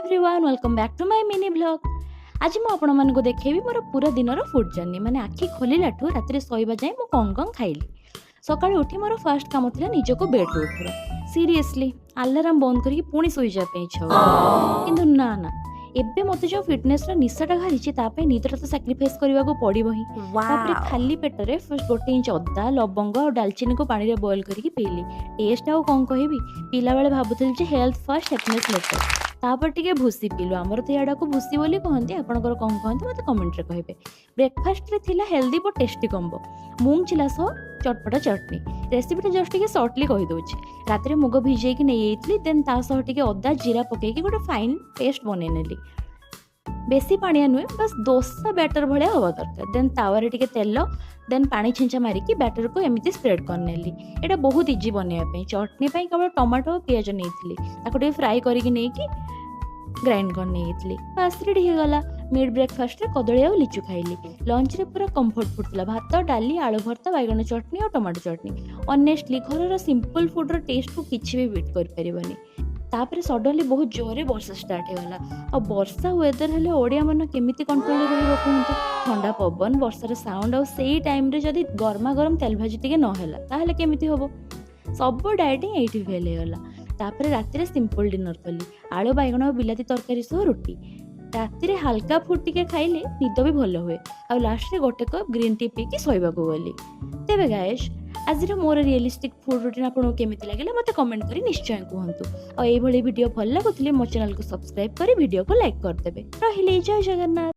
Everyone, welcome back to my mini vlog. ଆଜି ମୁଁ ଆପଣମାନଙ୍କୁ ଦେଖେଇବି ମୋର ପୁରା ଦିନର ଫୁଡ୍ ଜର୍ଣ୍ଣି, ମାନେ ଆଖି ଖୋଲିଲାଠୁ ରାତିରେ ଶୋଇବା ଯାଏଁ ମୁଁ କ'ଣ କ'ଣ ଖାଇଲି। ସକାଳୁ ଉଠି ମୋର ଫାର୍ଷ୍ଟ କାମ ଥିଲା ନିଜକୁ ବେଡ଼୍ରୁ ଉଠିବା। ସିରିୟସଲି, ଆଲାରାମ ବନ୍ଦ କରିକି ପୁଣି ଶୋଇଯିବା ପାଇଁ ଇଚ୍ଛା ହେଉଛି, କିନ୍ତୁ ନା ନା, ଏବେ ମୋତେ ଯେଉଁ ଫିଟନେସ୍ର ନିଶାଟା ଘାରିଛି, ତା ପାଇଁ ନିଦଟା ତ ସାକ୍ରିଫାଇସ୍ କରିବାକୁ ପଡ଼ିବ ହିଁ। ତାପରେ ଖାଲି ପେଟରେ ଫାର୍ଷ୍ଟ 1 ଇଞ୍ଚ ଅଦା, ଲବଙ୍ଗ ଆଉ ଡାଲଚିନିକୁ ପାଣିରେ ବଏଲ୍ କରିକି ପିଇଲି। ଟେଷ୍ଟ ଆଉ କ'ଣ କହିବି? ପିଲାବେଳେ ଭାବୁଥିଲି ଯେ ହେଲ୍ଥ ଫାର୍ଷ୍ଟ, ହ୍ୟାପିନେସ୍ ଲେଟର୍। ତାପରେ ଟିକେ ଭୁସି ପିଇଲୁ। ଆମର ତ ଇଆଡ଼କୁ ଭୁସି ବୋଲି କହନ୍ତି, ଆପଣଙ୍କର କ'ଣ କହନ୍ତି ମୋତେ କମେଣ୍ଟରେ କହିବେ। ବ୍ରେକଫାଷ୍ଟରେ ଥିଲା ହେଲ୍ଦି ବଟ୍ ଟେଷ୍ଟି କମ୍ବୋ, ମୁଙ୍ଗ ଚିଲା ସହ ଚଟପଟା ଚଟନି। ରେସିପିଟା ଜଷ୍ଟ ଟିକେ ସର୍ଟଲି କହିଦେଉଛି। ରାତିରେ ମୁଗ ଭିଜେଇକି ନେଇଯାଇଥିଲି। ଦେନ୍ ତା ସହ ଟିକେ ଅଦା, ଜିରା ପକେଇକି ଗୋଟେ ଫାଇନ୍ ପେଷ୍ଟ ବନେଇ ନେଲି। ବେଶୀ ପାଣିଆ ନୁହେଁ, ବାସ୍ ଦୋସା ବ୍ୟାଟର ଭଳିଆ ହେବା ଦରକାର। ଦେନ୍ ତାୱାରେ ଟିକେ ତେଲ, ଦେନ୍ ପାଣି ଛିଞ୍ଚା ମାରିକି ବ୍ୟାଟରକୁ ଏମିତି ସ୍ପ୍ରେଡ୍ କରିନେଲି। ଏଇଟା ବହୁତ ଇଜି ବନେଇବା ପାଇଁ। ଚଟନି ପାଇଁ କେବଳ ଟମାଟୋ ଆଉ ପିଆଜ ନେଇଥିଲି। ତାକୁ ଟିକେ ଫ୍ରାଏ କରିକି ନେଇକି ଗ୍ରାଇଣ୍ଡ କରି ନେଇଯାଇଥିଲି। ବାସ୍, ରେଡ଼ି ହେଇଗଲା। ମିଡ୍ ବ୍ରେକଫାଷ୍ଟରେ କଦଳୀ ଆଉ ଲିଚୁ ଖାଇଲି। ଲଞ୍ଚରେ ପୁରା କମ୍ଫର୍ଟ ଫୁଡ୍ ଥିଲା, ଭାତ, ଡାଲି, ଆଳୁ ଭର୍ତ୍ତା, ବାଇଗଣ ଚଟନି ଆଉ ଟମାଟୋ ଚଟନି। ଅନେଷ୍ଟଲି, ଘରର ସିମ୍ପଲ୍ ଫୁଡ଼୍ର ଟେଷ୍ଟକୁ କିଛି ବି ବିଟ୍ କରିପାରିବନି। ତାପରେ ସଡନଲି ବହୁତ ଜୋରରେ ବର୍ଷା ଷ୍ଟାର୍ଟ ହେଇଗଲା। ଆଉ ବର୍ଷା ୱେଦର ହେଲେ ଓଡ଼ିଆ ମନ କେମିତି କଣ୍ଟ୍ରୋଲରେ ରହିବ କୁହନ୍ତୁ? ଥଣ୍ଡା ପବନ, ବର୍ଷାର ସାଉଣ୍ଡ ଆଉ ସେଇ ଟାଇମ୍ରେ ଯଦି ଗରମା ଗରମ ତେଲ ଭାଜି ଟିକେ ନହେଲା, ତାହେଲେ କେମିତି ହେବ? ସବୁ ଡାଏଟିଂ ଏଇଠି ଫେଲ୍ ହେଇଗଲା। ତାପରେ ରାତିରେ ସିମ୍ପଲ୍ ଡିନର୍ କଲି, ଆଳୁ, ବାଇଗଣ ଆଉ ବିଲାତି ତରକାରୀ ସହ ରୁଟି। ରାତିରେ ହାଲକା ଫୁଡ୍ ଟିକେ ଖାଇଲେ ନିଦ ବି ଭଲ ହୁଏ। ଆଉ ଲାଷ୍ଟରେ ଗୋଟେ କପ୍ ଗ୍ରୀନ୍ ଟି ପିଇକି ଶୋଇବାକୁ ଗଲି। ତେବେ ଗାଏଜ୍, ଆଜିର ମୋର ରିଏଲିଷ୍ଟିକ୍ ଫୁଡ୍ ରୁଟିନ୍ ଆପଣଙ୍କୁ କେମିତି ଲାଗିଲା, ମୋତେ କମେଣ୍ଟ କରି ନିଶ୍ଚୟ କୁହନ୍ତୁ। ଆଉ ଏଇଭଳି ଭିଡ଼ିଓ ଭଲ ଲାଗୁଥିଲେ ମୋ ଚ୍ୟାନେଲକୁ ସବସ୍କ୍ରାଇବ୍ କରି ଭିଡ଼ିଓକୁ ଲାଇକ୍ କରିଦେବେ। ରହିଲି, ଜୟ ଜଗନ୍ନାଥ।